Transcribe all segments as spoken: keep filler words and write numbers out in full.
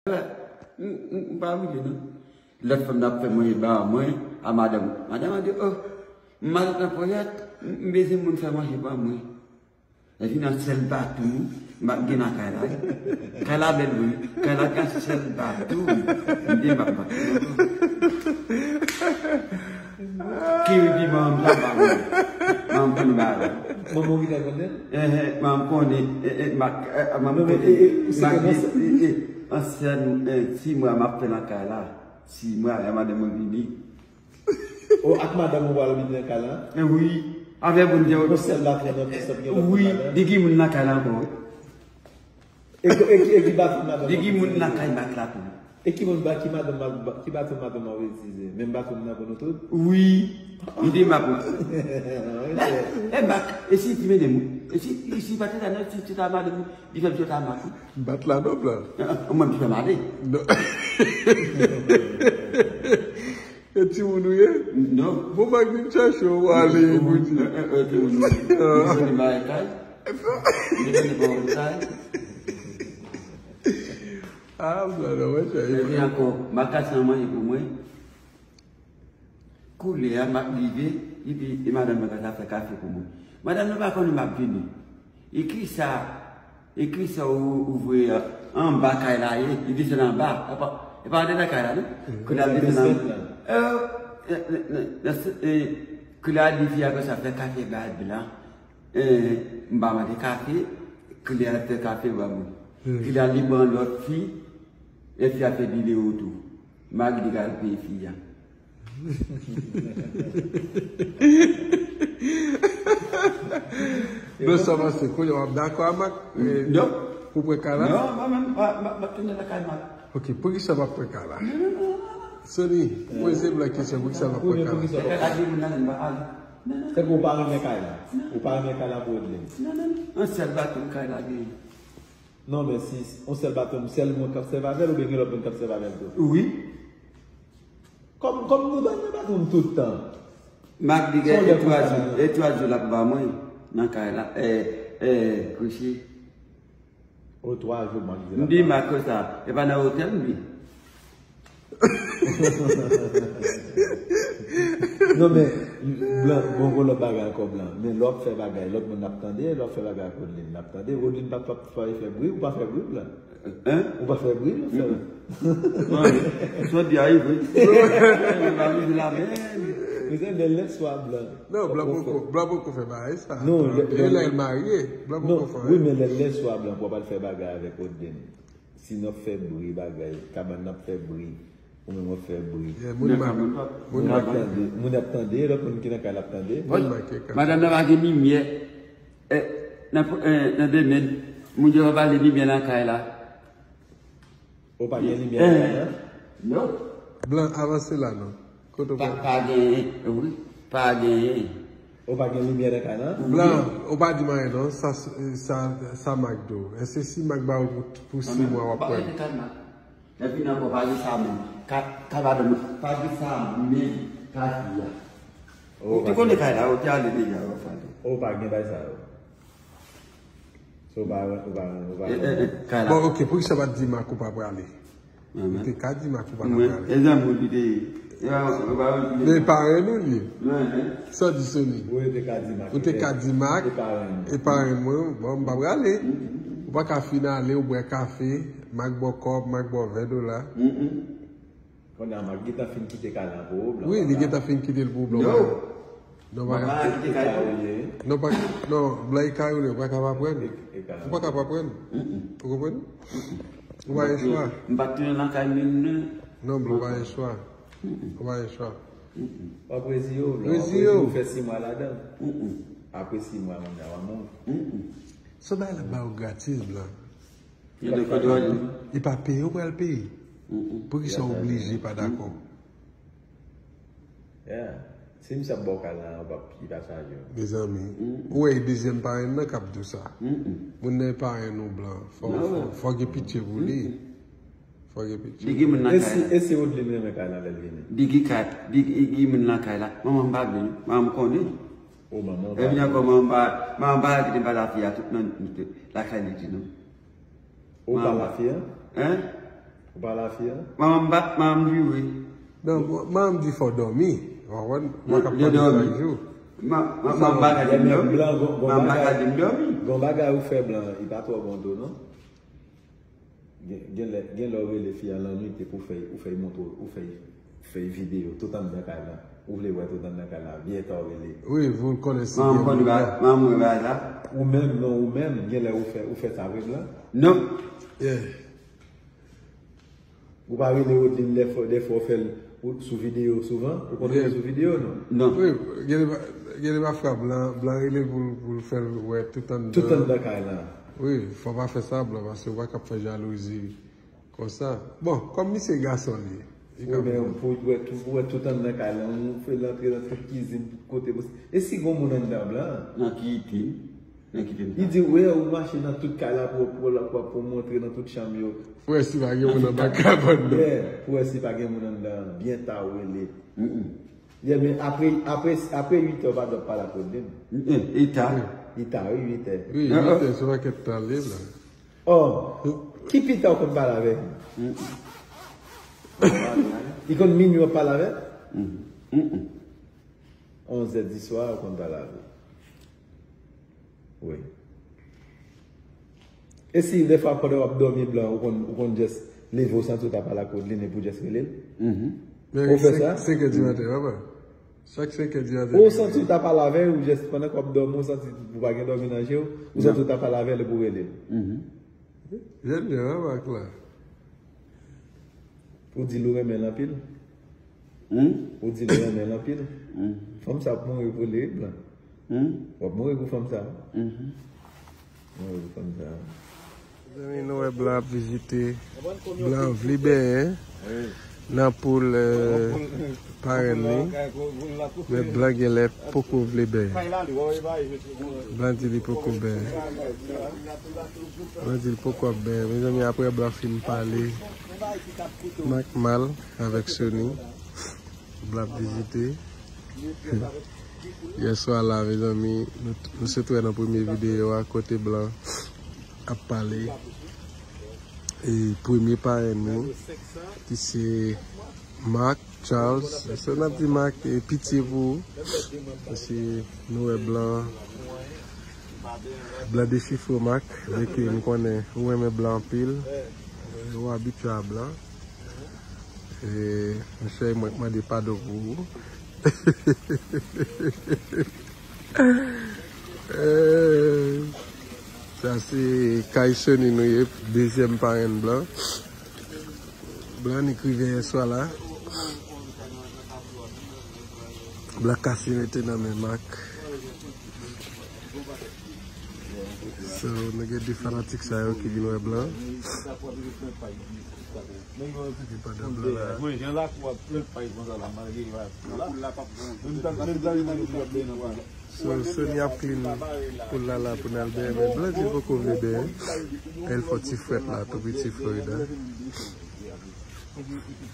M, m, m pa brile non. Lòt fanm nan ap fè manje ba mwen, a madanm. Madanm an di, oh, m matant nan ponyèt, m, m bezwen moun fè manje ba mwen. Epi nan sèl batou, m ap gen nan kay la. Kay la bèl wi, kay la gen sèl batou. M di m ap bat. Ki wi di manman m la ba mwen. Manman m konn ba la. Manman w ki ta konnen? Eh, eh, manman m konnen, eh, eh, ma, eh, manman m konnen. Ma di, eh, eh, ansèn, eh, sis mwa m ap fè nan kay la. Sis mwa, eh, madanm mwen vini. O, ak madanm ou pral biten nan kay la? Eh, wi. Avè bon Dye. Yon sèl batri nan pye sa gen lòt wi, madanm? Di ki moun nan kay la ankò, wi. E ki, e ki, e ki batri madanm? Di ki moun nan kay bat la tou? E ki moun ba, ki madanm, ba, ki batri madanm an itilize? Menm batri nan pou nou tout? Wi. M di m ap. E mak, e si ti mennen moun? E si, e si pa te la nan, si ti ta madanm, li fè m sot a mak. Bat la non, blan. Mwen, m fè m ale. Non. E timoun ou ye? Non. Bon, m ak vin chache w ale, Bondye. E, e, e, timoun ou ye? Timoun ou ye? Ah, blan, non, mwen chache. Epi ankò, m ap kache nan manje pou mwen. Koulye a, m ap rive, epi e madanm nan ka fè kafe pou mwen. Madanm nan pa konnen m ap vini. E kisa, e kisa ou, ou voye anba kay la ye, li desann anba. E pa, e pa andedan kay la, non? Koulye a, li desann anba. Koulye a, li di fi a konsa fè kafe bay blan. M pa mande kafe, koulye a, fè kafe ba mwen. Koulye a, li ban lòt fi, e fi a fè videyo tou. M ak li k al peye fi a. Non, sa pase, kounye a w ap dakò a Mak, eh, pou pran kay la? Non, mwen menm, m ap tounen lakay Mak. Ok, poukisa w ap pran kay la? Sony, poze blan kesyon, poukisa w ap pran kay la? Kay la gen moun nan, m pa ale. Tankou ou pa renmen kay la. Ou pa renmen kay la pou Odlin. Non, non, non. Yon sèl baton kay la gen. Non, men si yon sèl baton, sèl mwen k ap sèvi avè l, oubyen gen lòt moun k ap sèvi avè l tou? Wi. Kòm, kòm nou ba nan baton tout tan. M ak li gen e twa jou, e twa jou l ap ba mwen nan kay la, e, e, kouche. O twa jou, m ak li. M di m ak sa, e pa nan otèl m ye. Non, men, blan, bon, bon, lòt bagay ankò, blan. Men lè w ap fè bagay, lòt moun ap tande, lè w ap fè bagay ak Rodlin, l ap tande. Rodlin pa, pa, pa fè bri, ou pa fè bri, blan. Hein? Ou pa fè bri, non, frè? Sa w di a, e vre. Ou pa rive la, men. Mezanmi, men lè swa blan. Non, blan poko, blan poko fè bagay sa. Non, lè, e lè l marye, blan poko fè. Wi, men lè, lè swa blan pou w al fè bagay avèk Rodlin. Si n ap fè bri bagay, kabann nan ap fè bri, ou menm w ap fè bri. Moun ap tande, moun ap tande, lòt moun ki nan kay la ap tande. Madanm nan pa gen limyè. Eh, nan, eh, nan demen, moun yo pa pale limyè nan kay la. Ou pa gen limyè nan kay la? Non. Blan, avanse la non. Kote w pa, pa genyen, wi, pa genyen. Ou pa gen limyè nan kay la? Blan, ou pa di m anyen non, sa, sa, sa Mak di w. Èske si Mak ba ou pou, pou sis mwa w ap pran? Epi nan kò pa di sa menm. Ka, ka pa di sa menm, ka di a. Ou te konnen kay la, ou te ale deja, ou pa di. Ou pa gen bay sa yo. So, ou pa, ou pa, ou pa. Bon, ok, poukisa w pa t di Mak ou pa prale? Ou te ka di Mak ou pa prale. E zanmi w li te ye. Men parenn ou li ye. Sa w di Sony? Ou te ka di Mak. Ou te ka di Mak, e parenn mwen, bon, m pa prale. Ou pa ka fin ale, ou bwè kafe, Mak ba w kòb, Mak ba w ven dola. Kounye a Mak gentan fin kite kay la pou ou, blan. Wi, li gentan fin kite l pou ou, blan. Non, pa ka. Non, pa, non, blan e kay ou li, ou pa ka pa pran. Ou pa ka pa pran. Ou konprann? Ou pa gen chwa. M pa t tounen nan kay menm non. Non, blan, ou pa gen chwa. Ou pa gen chwa. W ap reziye w, blan. W ap reziye w, fè sis mwa ladan. Apre sis mwa, moun nan w a mouri. Se yon bagay l ap ba ou gratis, blan. Li pa peye, ou pral peye. Poukisa w oblije pa dakò? Yeah. Si misye ap ba w kay la, ou p ap, li pa chaje w. Mezanmi, ou wè e dezyèm parenn nan k ap di w sa. Moun nan e parenn ou, blan. Fò, fò, fò gen pitye pou li. Fò gen pitye. Di gen moun nan kay la. E si Rodlin renmen kay la lè l vini? Di gen kay, di gen moun nan kay la. Manman m pa vle, manman m konnen. O, manman w pa vle. Epi ankò, manman m pa, manman m pa kite m pa lafiya tout nan lakay li di non. Ou pa lafiya? Hein? Ou pa lafi an? Manman m pa, manman m di wi. Non, manman m di fò w dòmi. Ou konprann? Mwen k ap pale chak jou. Manman m pa ka di m dòmi. Manman m pa ka di m dòmi. Gon bagay ou fè blan, li pa twò bon tou, non? Gen, gen lè, gen lè ou rele fi a lannwit epi ou fè, ou fè montre, ou fè, fè videyo tout anndan kay lan. Ou vle wè tout anndan kay lan, byen ta ou rele. Wi, pou l konnen si gen moun la. Manman mwen pa la. Ou menm, non, ou menm, gen lè ou fè, ou fè sa vre blan? Non. Yeah. Ou pa rele Rodlin dèfwa, dèfwa ou fè l sou videyo souvan? Ou konn rele sou videyo, non? Non. Wi, gen de pa, gen de pa fwa blan, blan rele pou, pou l fè l wè tout anndan. Tout anndan kay lan. Wi, fò w pa fè sa blan, paske w pa ka ap fè jalouzi konsa. Bon, kòm misye gason li ye. Wi, men pou wè tout, pou wè tout anndan kay lan, ou fè l antre nan tout kizin, tout kote posib. E si gon moun anndan blan? Nan ki itil? Li di, wi, ou mache nan tout kay la pou, pou, pou, pou montre nan tout chanm yo. Pou wè si pa gen moun anndan kay la. Yeah, pou wè si pa gen moun anndan. Byen ta ou rele. Yeah, men apre, apre, apre uit è, ou pa dwe pale ak Rodlin. E ta. E ta, wi, uit è. Wi, uit è, se pa kèk tan li la. Oh, ki pita ou konn pale avè l? Li konn minui w ap pale avè l? Onz è di swa, ou konn pale avè l. Wi. E si dèfwa pandan w ap dòmi blan, ou konn, ou konn just leve, ou santi w ta pale ak Rodlin epi w just rele l? Ou fè sa? Senk è di maten, papa. Chak senk è di maten. Ou santi w ta pale avè l, ou just pandan w ap dòmi, ou santi ou pa gen dòmi nan je w, ou santi w ta pale avè l epi w rele l? Jèn jan an, Mak la. Ou di l ou renmen l anpil? Ou di l ou renmen l anpil? Fanm sa ap mouri pou li, wi, blan. W ap mouri pou fanm sa. Mouri pou fanm sa. Mezanmi, nou wè blan ap vizite. Blan vle benyen nan poul, eh, parenn li. Men blan genlè poko vle benyen. Blan di li poko benyen. Blan di li poko ap benyen. Mezanmi, apre blan fin pale Mak mal avèk Sony, blan ap vizite. Yèswa la, mezanmi, nou, nou sot wè nan premye videyo a, kote blan ap pale. E premye parenn nou, ki se Mak Charles. Se n ap di Mak, e pitye pou ou. Paske nou wè blan, blan dechifre w, Mak. Byenke m konnen ou renmen blan anpil. Ou abitye a blan. E, monchè, mwen k mande padon pou ou. Eh, sa se kay Sony nou ye, dezyèm parenn blan. Blan annik rive yèswa la. Blan kase mete nan men Mak. So, nou gen de fanatik sa yo ki vin wè blan. Epi pandan blan la. So, Sony ap clean poul la la pou n al benyen, men blan di l poko vle benyen. El fò ti frèt la, tou piti Florida.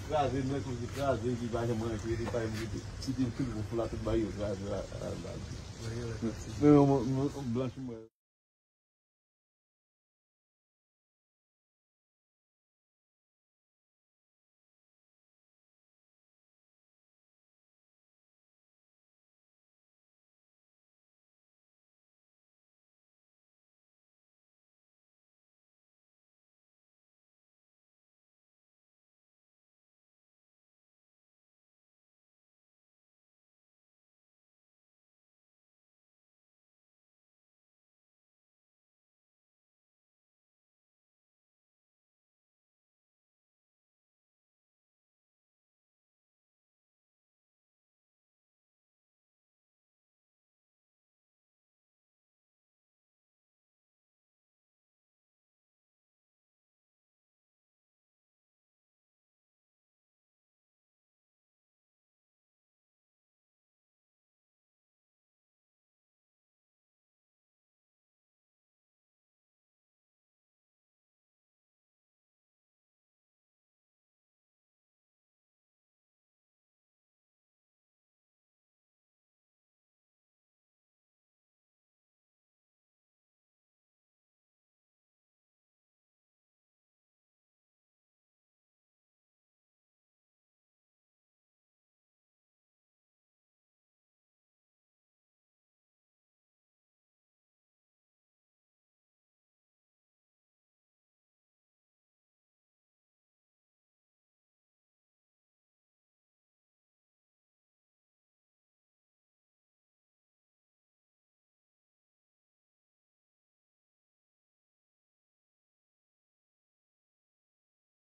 Kraze, mwen kòmsi kraze, ki pa janm rantre, li pa janm rete. Si te pil gwo pou la, tout bagay yo kraze la, la, la. Men yon, yon, yon blanch mwen.